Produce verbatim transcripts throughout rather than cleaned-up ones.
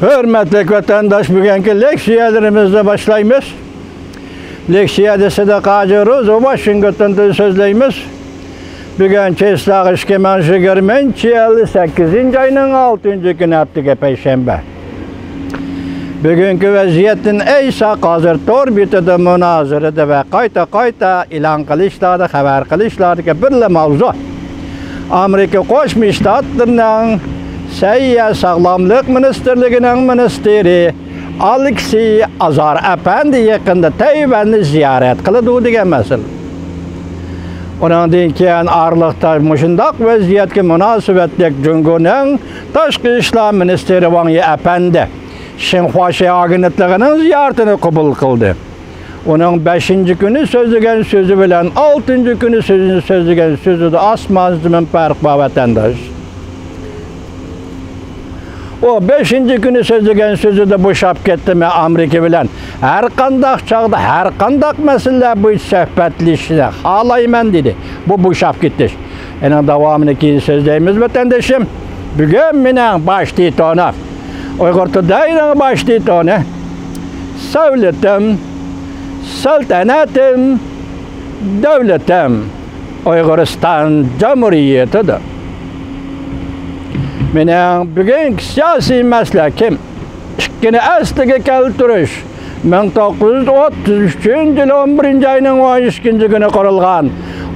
ھۆرمەتلىك ۋەتەنداش، بۈگۈنكى لېكسىيەلىرىمىزنى باشلايمىز. لېكسىيەدە سىدىق ھاجى روزى ۋاشىنگتوندىن سۆزلەيمىز. بۈگۈن چېسلاق ئىككى مىڭ يىگىرمىنچى يىل سەككىزىنچى ئاينىڭ ئالتىنچى كۈنى، ھەپتىگە پەيشەنبە. بۈگۈنكى ۋەزىيەتتىن ئېيتساق، ھازىر تور بېتىدە مۇنازىرىدە ۋە قايتا-قايتا ئېلان قىلىشلاردا، خەۋەر قىلىشلاردىكى بىرلا ماۋزۇ، ئامېرىكا قوشما شتاتلىرىنىڭ سەھىيە ساغلاملىق مىنىستىرلىكىنىڭ مىنىستىرى ئالېكسېي ئازار ئەپەندى يېقىندا تەيۋەننى زىيارەت قىلىدۇ دېگەن مەسىلە. ئۇنىڭدىن كېيىن ئارىلىقتا مۇشۇنداق ۋەزىيەتكە مۇناسىۋەتلىك جۇڭگونىڭ تاشقى ئىشلار مىنىستىرى ۋاڭ يى ئەپەندى شىنخۇا شىئە ئاگېنتلىقىنىڭ زىيارىتىنى قوبۇل قىلدى. ئۇنىڭ بەشىنچى كۈنى سۆزلىگەن سۆزى بىلەن ئالتىنچى كۈنى سۆزىنى سۆزلىگەن سۆزىدە ئاسمان زېمىن پەرق بار، ۋەتەنداش. ئۇ بەشىنچى كۈنى سۆزلىگەن سۆزىدە بوشاپ كەتتىمەن ئامېرىكا بىلەن ھەر قانداق چاغدا، ھەر قانداق مەسىلىلەر بويىچە سۆھبەتلىشىشنى خالايمەن، دېدى. بۇ بوشاپ كېتىش. ئېنىڭ داۋامىنى كېيىن سۆزلەيمىز، ۋەتەندىشىم. بۈگۈن مېنىڭ باش تىتونۇم، ئۇيغۇر تۇدەينىڭ باش تىتونى، سەۋلىتىم، سەلتەنەتىم، دۆلىتىم ئۇيغۇرىستان جۇمھۇرىيىتىدۇر. مېنىڭ بۈگۈنكى سىياسىي مەسلىكىم، ئىككىنى ئەسلىگە كەلتۈرۈش، مىڭ توققۇز يۈز ئوتتۇز ئۈچىنچى يىل ئون بىرىنچى ئاينىڭ ئون ئىككىنچى كۈنى قۇرۇلغان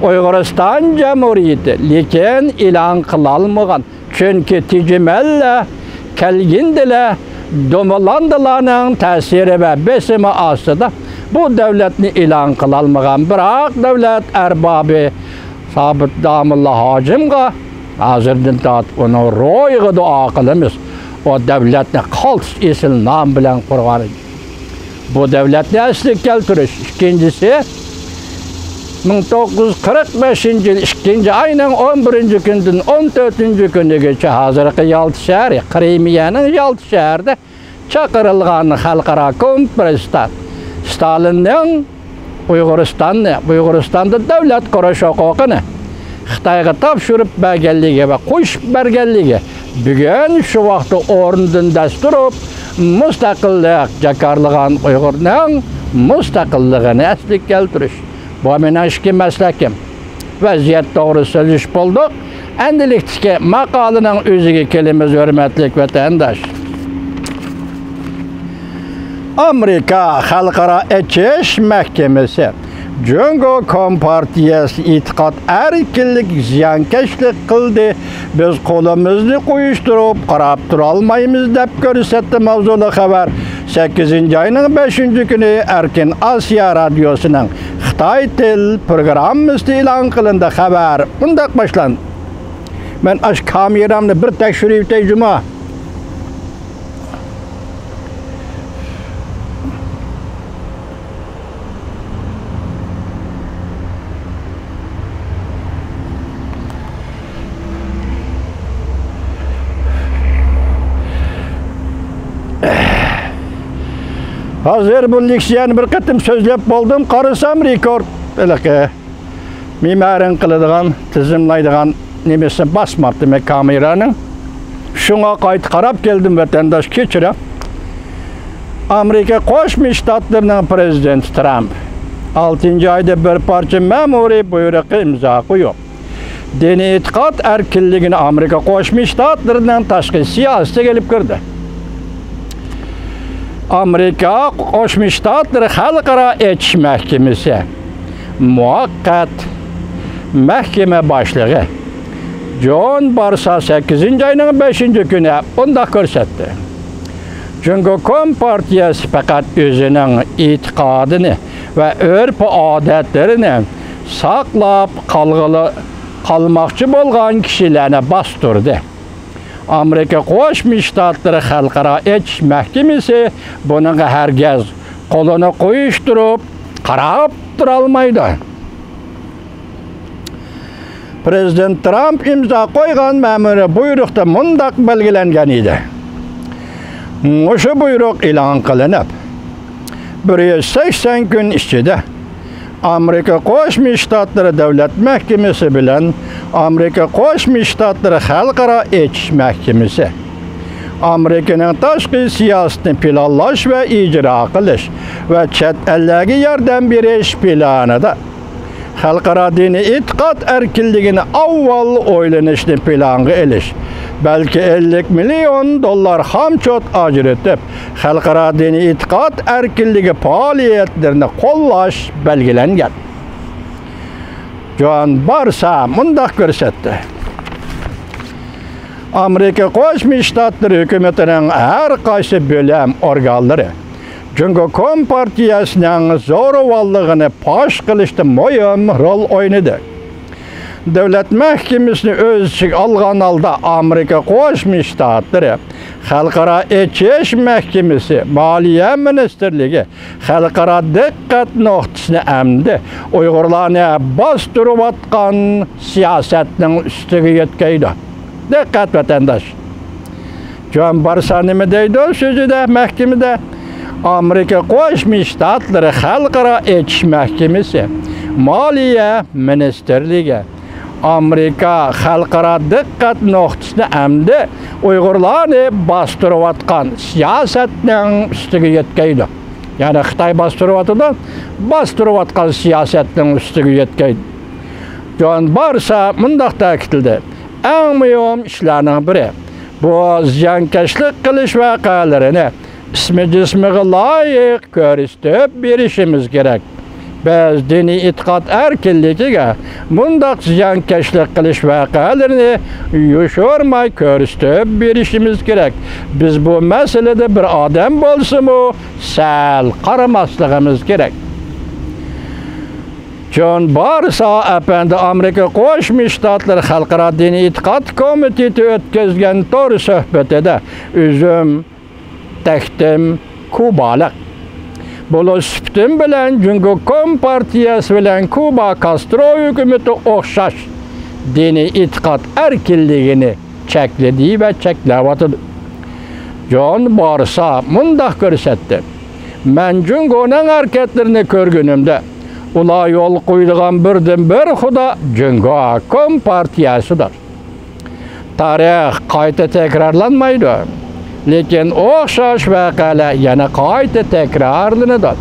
ئۇيغۇرىستان جۇمھۇرىيىتى، لېكىن ئېلان قىلالمىغان. چۈنكى تېجىمەنلەر كەلگىندىلا دومىلاندىلارنىڭ تەسىرى ۋە بېسىمى ئاستىدا بۇ دۆلەتنى ئېلان قىلالمىغان. بىراق دۆلەت ئەربابى سابىت داموللا ھاجىمغا ھازىردىن تارتىپ ئۇنىڭ روھىغا دۇئا قىلىمىز. ئۇ دۆلەتنى قالتىس ئېسىل نام بىلەن قۇرغان ئىدى. بۇ دۆلەتنى ئەسلىگە كەلتۈرۈش. ئىككىنچىسى، مىڭ توققۇز يۈز قىرىق بەشىنچى يىل ئىككىنچى ئاينىڭ ئون بىرىنچى كۈنىدىن ئون تۆتىنچى كۈنىگىچە ھازىرقى يالتا شەھىرى، قىرىمىيەنىڭ يالتا شەھىرىدە چاقىرىلغان خەلقئارا كونفرانستا ستالىننىڭ ئۇيغۇرىستاننى، ئۇيغۇرىستاندا دۆلەت قۇرۇش ھوقۇقىنى خىتايغا تاپشۇرۇپ بەرگەنلىكى ۋە قوشۇپ بەرگەنلىكى، بۈگۈن شۇ ۋاقىتتا ئورنىدىن دەس تۇرۇپ، مۇستەقىللىق جاكارلىغان ئۇيغۇرنىڭ مۇستەقىللىقىنى ئەسلىگە كەلتۈرۈش. بۇ مېنىڭ ئىككى مەسلىكىم. ۋەزىيەت توغرىسىدا سۆزلىشىپ بولدۇق. ئەمدىلىكتىكى ماقالىنىڭ ئۆزىگە كېلىمىز، ھۆرمەتلىك ۋەتەنداش. ئامېرىكا خەلقئارا ئېچىش مەھكىمىسى جۇڭگو كومپارتىيەسى ئېتىقاد ئەركىنلىكىگە زىيانكەشلىك قىلدى، بىز قولىمىزنى قويۇشتۇرۇپ قاراپ تۇرالمايمىز، دەپ كۆرسەتتى ماۋزۇلۇق خەۋەر. سەككىزىنچى ئاينىڭ بەشىنچى كۈنى ئەركىن ئاسىيا رادىيوسىنىڭ خىتاي تىل پروگراممىسىدا ئېلان قىلىندى. خەۋەر مۇنداق باشلاندى. مەن ئاشۇ كامېرامنى بىر تەكشۈرۈۋېتەي جۇمۇ. ھازىر بۇ لېكسىيەنى بىر قېتىم سۆزلەپ بولدۇم، قارىسام رېكورد ھېلىقى. مېمارىڭ قىلىدىغان، تىزىملايدىغان نېمىسىنى باسماپتىمەن كامېرانىڭ. شۇڭا قايتا قاراپ كەلدىم، ۋەتەنداش، كەچۈرۈڭ. ئامېرىكا قوشما شتاتلىرىنىڭ پىرېزىدېنتى ترامپ ئالتىنچى ئايدا بىر پارچە مەمۇرىي بۇيرۇققا ئىمزا قويۇپ، دىنىي ئېتىقاد ئەركىنلىكىنى ئامېرىكا قوشما شتاتلىرىنىڭ تاشقى سىياسىتىگە ئېلىپ كىردى. ئامېرىكا قوشما شتاتلىرى خەلقئارا ئېچىش مەھكىمىسى مۇۋەققەت مەھكىمە باشلىقى جون بارسا سەككىزىنچى ئاينىڭ بەشىنچى كۈنى بۇنداق كۆرسەتتى. جۇڭگو كومپارتىيەسى پەقەت ئۆزىنىڭ ئېتىقادىنى ۋە ئۆرپ-ئادەتلىرىنى ساقلاپ قالغىلى، قالماقچى بولغان كىشىلەرنى باستۇردى. ئامېرىكا قوشما شتاتلىرى خەلقئارا ئېچىش مەھكىمىسى بۇنىڭغا ھەرگىز قولىنى قويۇشتۇرۇپ قاراپ تۇرالمايدۇ. پىرېزىدېنت ترامپ ئىمزا قويغان مەمۇرىي بۇيرۇقتا مۇنداق بەلگىلەنگەن ئىدى: مۇشۇ بۇيرۇق ئېلان قىلىنىپ، بىر يۈز سەكسەن كۈن ئىچىدە ئامېرىكا قوشما شتاتلىرى دۆلەت مەھكىمىسى بىلەن ئامېرىكا قوشما شتاتلىرى خەلقئارا ئېچىش مەھكىمىسى ئامېرىكىنىڭ تاشقى سىياسىتىنى پىلانلاش ۋە ئىجرا قىلىش ۋە چەت ئەللەرگە ياردەم بېرىش پىلانىدا خەلقئارا دىنىي ئېتىقاد ئەركىنلىكىنى ئاۋۋال ئويلىنىشنى پىلانغا ئېلىش، بەلكى ئەللىك مىليون دوللار خامچوت ئاجرىتىپ، خەلقئارا دىنىي ئېتىقاد ئەركىنلىكى پائالىيەتلىرىنى قوللاش بەلگىلەنگەن. جون بارسا مۇنداق كۆرسەتتى. ئامېرىكا قوشما شتاتلىرى ھۆكۈمىتىنىڭ ھەر قايسى بۆلۈم ئورگانلىرى جۇڭگو كومپارتىيەسىنىڭ زورىۋاللىقىنى پاش قىلىشتا مۇھىم رول ئوينىدى. دۆلەت مەھكىمىسىنى ئۆز ئىچىگە ئالغان ھالدا ئامېرىكا قوشما شتاتلىرى خەلقئارا ئېچىش مەھكىمىسى، مالىيە مىنىستىرلىكى، خەلقئارا دىققەت نۇقتىسىنى ئەمدى ئۇيغۇرلارنى باستۇرۇۋاتقان سىياسەتنىڭ ئۈستىگە يۆتكەيدۇ. دىققەت، ۋەتەنداش! جون بارسا نېمە دەيدۇ سۆزىدە، مەھكىمىدە؟ ئامېرىكا قوشما شتاتلىرى خەلقئارا ئېچىش مەھكىمىسى، مالىيە مىنىستىرلىكى، ئامېرىكا خەلقئارا دىققەت نۇقتىسىنى ئەمدى ئۇيغۇرلارنى باستۇرۇۋاتقان سىياسەتنىڭ ئۈستىگە يۆتكەيدۇ. يەنى خىتاي باستۇرۇۋاتىدۇ، باستۇرۇۋاتقان سىياسەتنىڭ ئۈستىگە يۆتكەيدۇ. جون بارسا مۇنداق تەكىتلىدى: «ئەڭ مۇھىم ئىشلارنىڭ بىرى، بۇ زىيانكەشلىك قىلىش ۋەقەلىرىنى ئىسمى جىسمىغا لايىق كۆرسىتىپ بېرىشىمىز كېرەك. بىز دىنىي ئېتىقاد ئەركىنلىكىگە مۇنداق زىيانكەشلىك قىلىش ۋەقەلىرىنى يوشۇرماي كۆرسىتىپ بېرىشىمىز كېرەك. بىز بۇ مەسىلىدە بىر ئادەم بولسىمۇ سەل قارىماسلىقىمىز كېرەك.» جون بارسا ئەپەندى ئامېرىكا قوشما شتاتلىرى خەلقئارا دىنىي ئېتىقاد كومىتېتى ئۆتكۈزگەن تور سۆھبىتىدە، «ئۆزۈم تەكتىم كۇبالىق. بولۇش سۈپىتىم بىلەن جۇڭگو كومپارتىيەسى بىلەن كۇبا كاسترو ھۆكۈمىتى ئوخشاش دىنىي ئېتىقاد ئەركىنلىكىنى چەكلىدى ۋە چەكلەۋاتىدۇ.» جون بارسا مۇنداق كۆرسەتتى: «مەن جۇڭگونىڭ ھەرىكەتلىرىنى كۆرگىنىمدە، ئۇلار يول قويىدىغان بىردىنبىر خۇدا جۇڭگو كومپارتىيەسىدۇر. تارىخ قايتا تەكرارلانمايدۇ، لېكىن ئوخشاش ۋەقەلەر يەنە قايتا تەكرارلىنىدۇ.»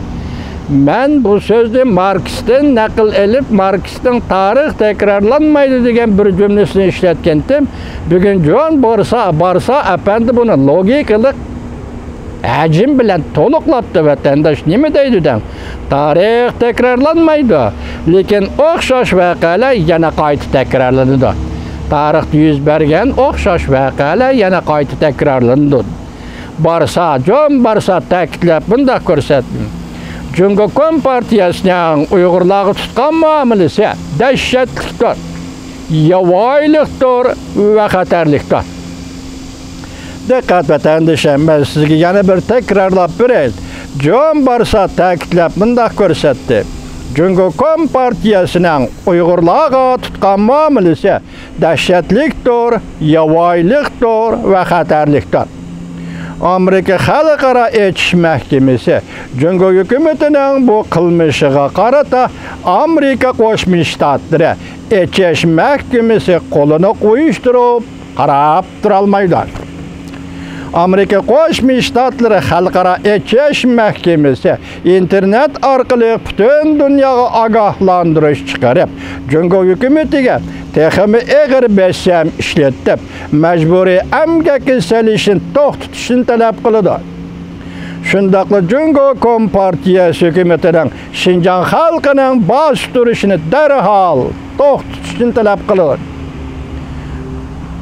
مەن بۇ سۆزنى ماركستىن نەقىل ئېلىپ، ماركسنىڭ «تارىخ تەكرارلانمايدۇ» دېگەن بىر جۈملىسىنى ئىشلەتكەنتىم. بۈگۈن جون بارسا، بارسا ئەپەندى بۇنى لوگىكىلىق ھەجىم بىلەن تولۇقلاپتۇ. ۋەتەنداش نېمە دەيدۇ دەڭ؟ تارىخ تەكرارلانمايدۇ، لېكىن ئوخشاش ۋەقەلەر يەنە قايتا تەكرارلىنىدۇ. تارىختا يۈز بەرگەن ئوخشاش ۋەقەلەر يەنە قايتا تەكرارلىنىدۇ. بارسا، جون بارسا تەكىتلەپ مۇنداق كۆرسەتتى: «جۇڭگو كومپارتىيەسىنىڭ ئۇيغۇرلارغا تۇتقان مۇئامىلىسى دەھشەتلىكتۇر، ياۋايىلىقتۇر ۋە خەتەرلىكتۇر.» دىققەت، ۋەتەندىشىم، مەن سىزگە يەنە بىر تەكرارلاپ بېرەي. جون بارسا تەكىتلەپ مۇنداق كۆرسەتتى: «جۇڭگو كومپارتىيەسىنىڭ ئۇيغۇرلارغا تۇتقان مۇئامىلىسى دەھشەتلىكتۇر، ياۋايىلىقتۇر ۋە خەتەرلىكتۇر.» ئامېرىكا خەلقئارا ئېچىش مەھكىمىسى جۇڭگو ھۆكۈمىتىنىڭ بۇ قىلمىشىغا قارىتا ئامېرىكا قوشما شتاتلىرى ئېچىش مەھكىمىسى قولىنى قويۇشتۇرۇپ قاراپ تۇرالمايدۇ. ئامېرىكا قوشما شتاتلىرى خەلقئارا ئېچىش مەھكىمىسى ئىنتېرنېت ئارقىلىق پۈتۈن دۇنياغا ئاگاھلاندۇرۇش چىقىرىپ، جۇڭگو ھۆكۈمىتىگە تېخىمۇ ئېغىر بېسىم ئىشلىتىپ، مەجبۇرىي ئەمگەككە سېلىشنى توختىتىشنى تەلەپ قىلىدۇ. شۇنداقلا جۇڭگو كومپارتىيەسى ھۆكۈمىتىنىڭ شىنجاڭ خەلقىنىڭ باستۇرۇشىنى دەرھال توختىتىشنى تەلەپ قىلىدۇ.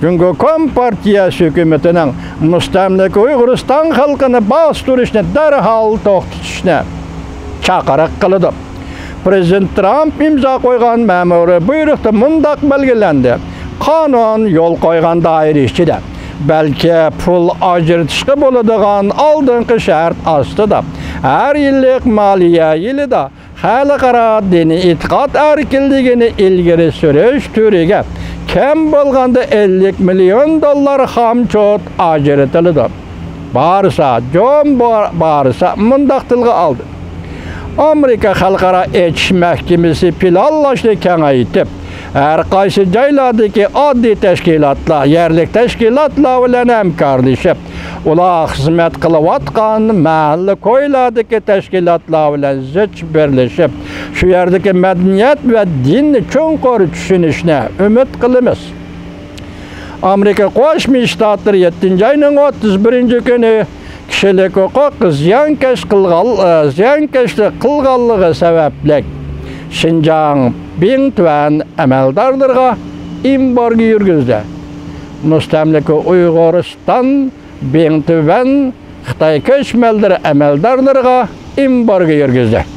جۇڭگو كومپارتىيەسى ھۆكۈمىتىنىڭ مۇستەملىكە ئۇيغۇرىستان خەلقىنى باستۇرۇشنى دەرھال توختىتىشنى چاقىرىق قىلىدۇ. پىرېزىدېنت ترامپ ئىمزا قويغان مەمۇرىي بۇيرۇقتا مۇنداق بەلگىلەندى: «قانۇن يول قويغان دائىرە ئىچىدە، بەلكى پۇل ئاجرىتىشقا بولىدىغان ئالدىنقى شەرت ئاستىدا، ھەر يىللىق مالىيە يىلىدا خەلقئارا دىنىي ئېتىقاد ئەركىنلىكىنى ئىلگىرى سۈرۈش تۈرىگە كەم بولغاندا ئەللىك مىليون دوللار خامچوت ئاجرىتىلىدۇ.» بارسا، جون بار-، بارسا مۇنداق تىلغا ئالدى: «ئامېرىكا خەلقئارا ئېچىش مەھكىمىسى پىلانلاشنى كېڭەيتىپ، ھەر قايسى جايلاردىكى ئاددىي تەشكىلاتلار، يەرلىك تەشكىلاتلار بىلەن ھەمكارلىشىپ، ئۇلار خىزمەت قىلىۋاتقان مەھەللە، كويلاردىكى تەشكىلاتلار بىلەن زىچ بىرلىشىپ، شۇ يەردىكى مەدەنىيەت ۋە دىننى چوڭقۇر چۈشىنىشنى ئۈمىد قىلىمىز. ئامېرىكا قوشما شتاتلىرى يەتتىنچى ئاينىڭ ئوتتۇز بىرىنچى كۈنى كىشىلىك ھوقۇق زىيانكەش قىلغان، زىيانكەشلىك قىلغانلىقى سەۋەبلىك شىنجاڭ بىڭتۈەن ئەمەلدارلىرىغا ئېمبارگو يۈرگۈزدى. مۇستەملىكە ئۇيغۇرىستان بىڭتۈەن خىتاي كۆچمەنلىرى ئەمەلدارلىرىغا ئېمبارگو يۈرگۈزدى.